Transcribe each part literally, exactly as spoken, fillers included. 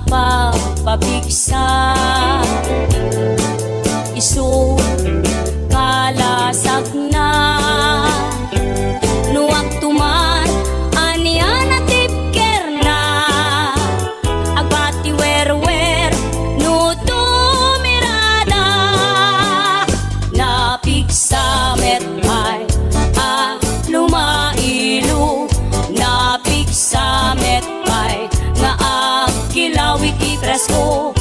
Pagpabigsa, isu kalasagna. No agtuman, ania natibkerna? Agbati werwer no tumirada. Napigsa met pay a lumailo, napigsa met pay nga agkilaw iti presko.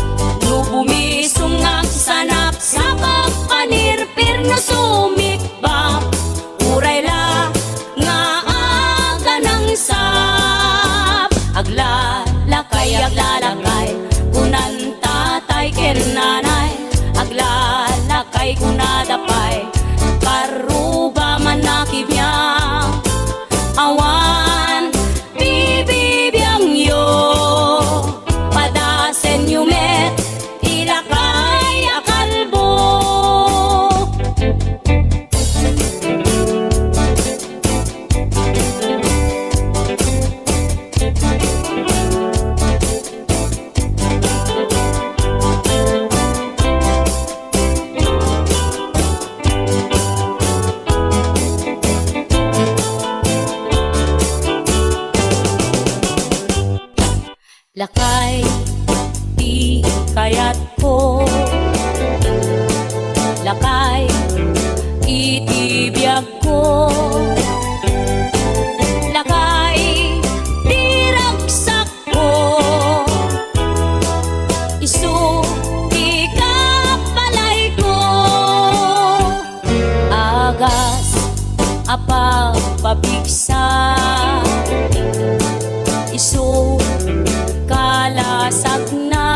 No bumisong nga agsanapsapag, panirpir no sumikbak, uray la nga aganangsap. Aglalakay, aglalakay, kunan tatay ken nanay. Aglalakay, kunada pay, parruba man nakibiang. Awan bibibiangyo, padasenyo met ti lakay a kalbo. Lakay ti kayatko, lakay iti biagko, lakay ti ragsakko, isu ti kapalayko. Agas a pagpabigsa, isu kalasagna.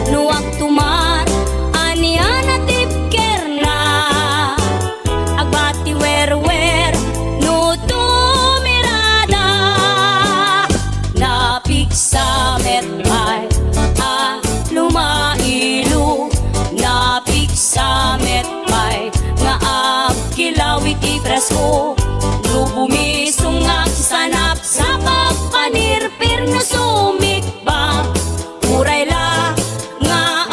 No agtuman, ania natibkerna? Agbati werwer no tumirada. Napigsa met pay a lumailo, napigsa met pay nga agkilaw iti presko. No bumisong nga agsanapsapag, panirpir no sumikbak, uray la nga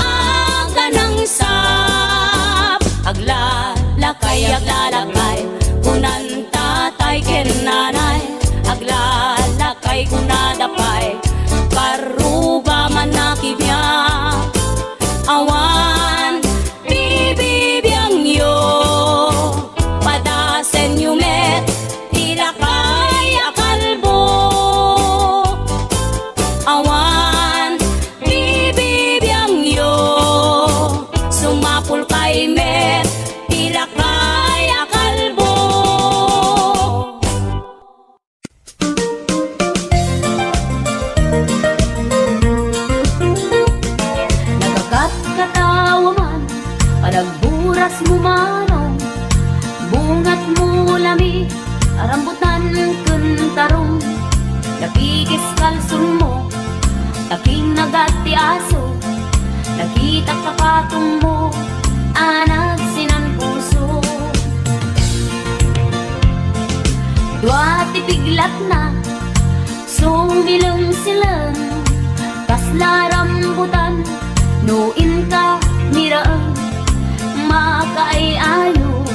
aganangsap. Aglalakay, aglalakay, kunan tatay ken nanay. Aglalakay, kunada pay, parruba man nakibiang. Awan bibibiangyo, padasenyo met ti lakay a kalbo. Awan bibibiangyo, sumapulkay met ti lakay a kalbo. Nagakatkatawa man, panagburasmo manong, bungatmo lami a rambutan ken tarong, napigis kalsonmo, ta kinagat ti aso, nakitak ta patongmo a nagsinan puso. Dua ti piglatna, sumileng-sileng, kasla rambutan, no inka miraem, makaay-ayo,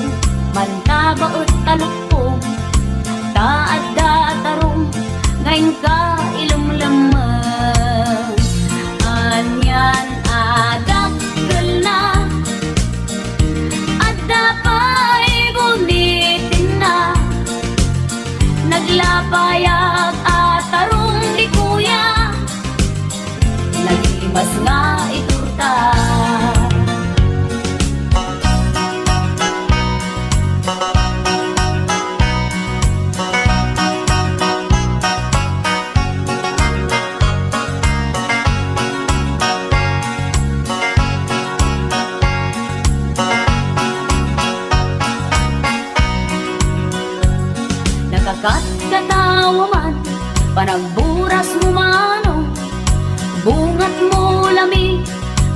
mantabaet talukpong, ta adda a tarong, nga inka ilemlemmeng. Anian a dakkelna, adda pay bunitenna, naglapayag a tarong di kuya, nalimas nga iturta. Nakakatkatawa man, panagburasmo manong, bungatmo lami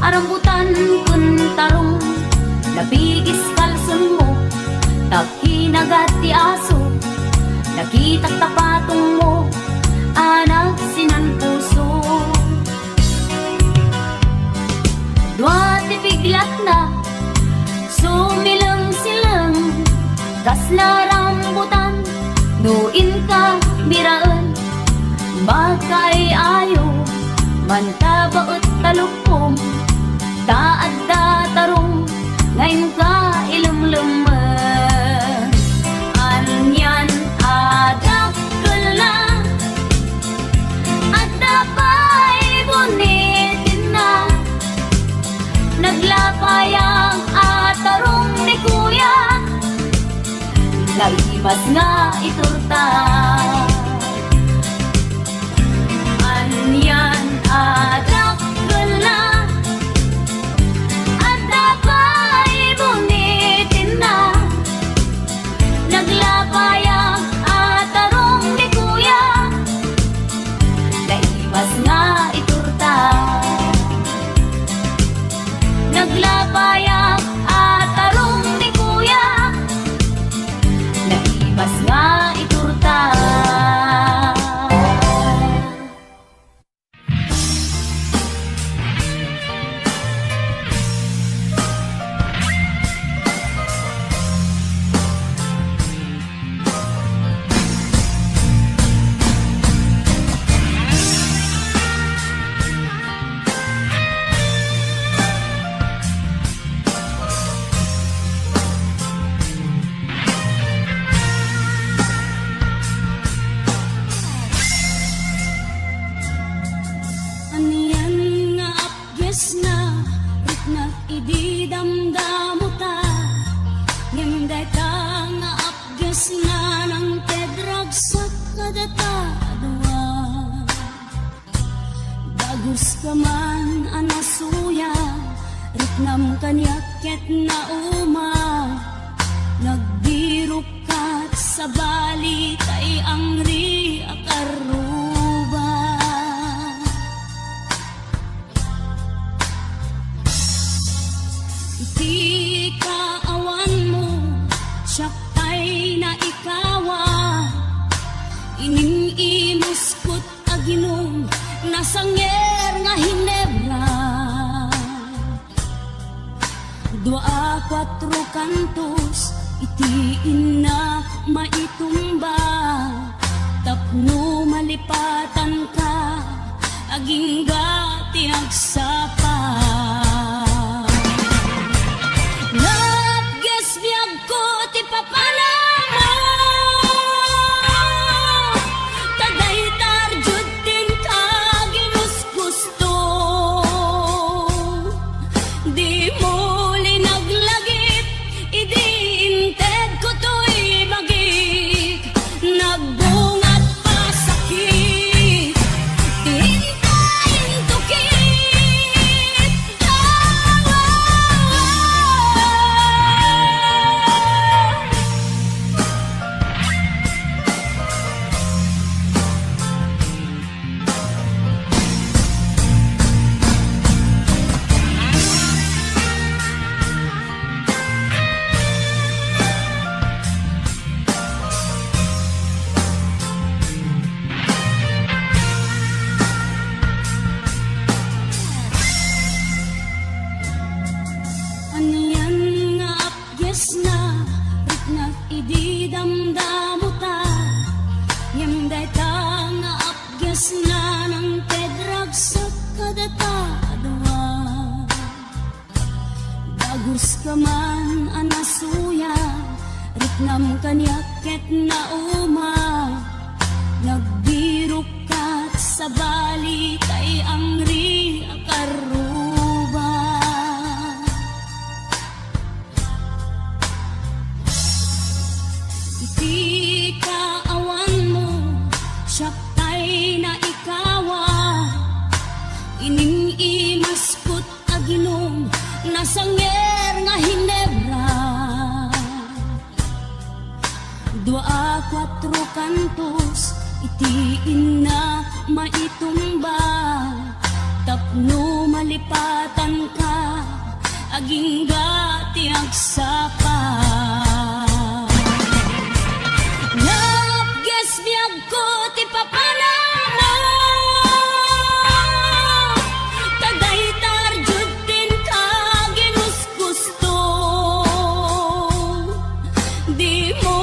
a rambutan ken tarong, napigis kalsonmo, ta kinagat ti aso, nakitak ta patongmo a nagsinan puso. Kasla rambutan, no inka biraen, makaay-ayo, mantabaet talukpom, ta adda tarong nga inka ilemlemmen. Anian a dakkelna, adda pay bonitenna. Naglapayak a tarong ni Kuya, naimas nga iturta. Anian a dakkelna, adda pay bonitenna. Naglapayak a tarong ni Kuya, naimas nga iturta. Naglapayak a tarong ni Kuya, naimas nga iturta. Anian nga apgesna, riknak idi damdamota, ngem dayta nga apgesna, nangted ragsak kadata a dua. Dagus ka man a nasuya, riknam kaniak ket nauma. Nagbirok kat sabali tay angri a karruba. Iti kaawanmo, siak tay naikawa. Inim-imuskot aginum, nasanger nga Ginebra. Dua a kuatro kantos iti innak maitumba, tapno malipatanka, agingga ti agsapa. Napges biag ko ti papanam, ta dayta arjud ti inka ginusgusto. Dimo linaglagip idi intedko toy bagik. Nagbungat pasakit ti inka intukit. Anian nga apgesna, riknak idi damdamota, ngem dayta nga apgesna, nangted ragsak kadata a dua. Dagus ka man a nasuya, riknam kaniak ket nauma. Nagbirok kat sabali tay angri a karruba. Iti kaawanmo, siak tay naikawa. Inim-imaskot aginum, nasanger nga Ginebra. Dua a kuatro kantos iti innak maitumba, tapno malipatanka, agingga ti agsapa. Napges biag ko ti papanam, ta dayta arjud ti inka ginusgusto. Dimo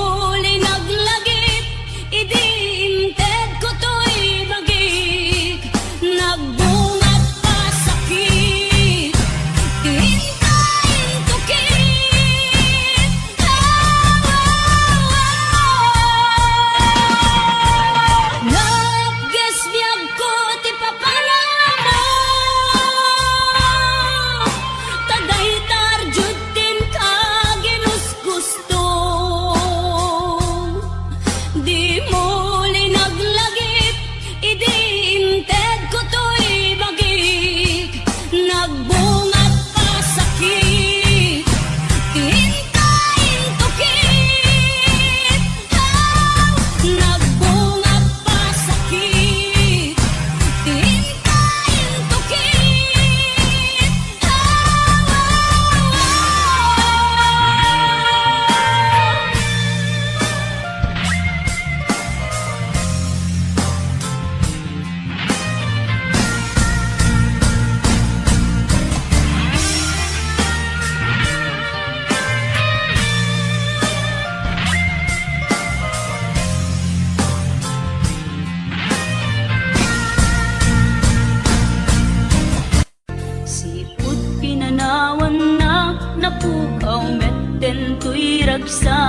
Dagsa,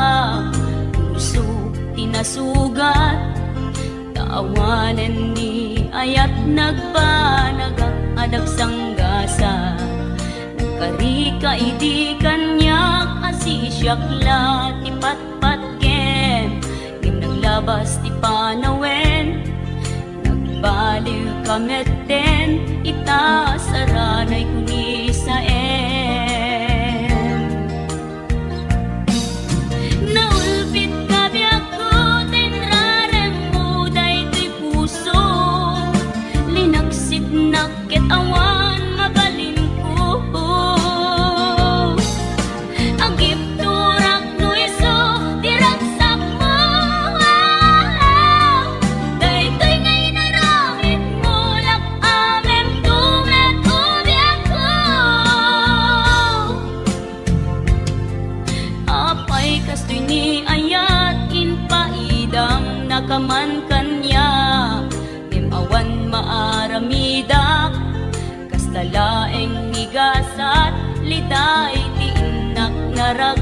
puso ti nasugat, ta awanen ni ayat nagbanagak a dagsanggasat. Nagkarika idi kaniak a sisiak la ti patpatgem, ngem naglabas ti panawen. Nagbaliw ka metten, ita saranay kunisaem. Naulpit ka biagko, ta inraremmo daytoy puso. Linaksitnak ket awan mabalinko. Agipturak no isu ti ragsakmo. Daytoy nga inaramidmo, lak-amem to met ubiakko. Apay kastoy ni ayat, impaidam nakaman kaniak, ngem awan maaramidak. Kasta laeng ni gasat, liday ti innak narag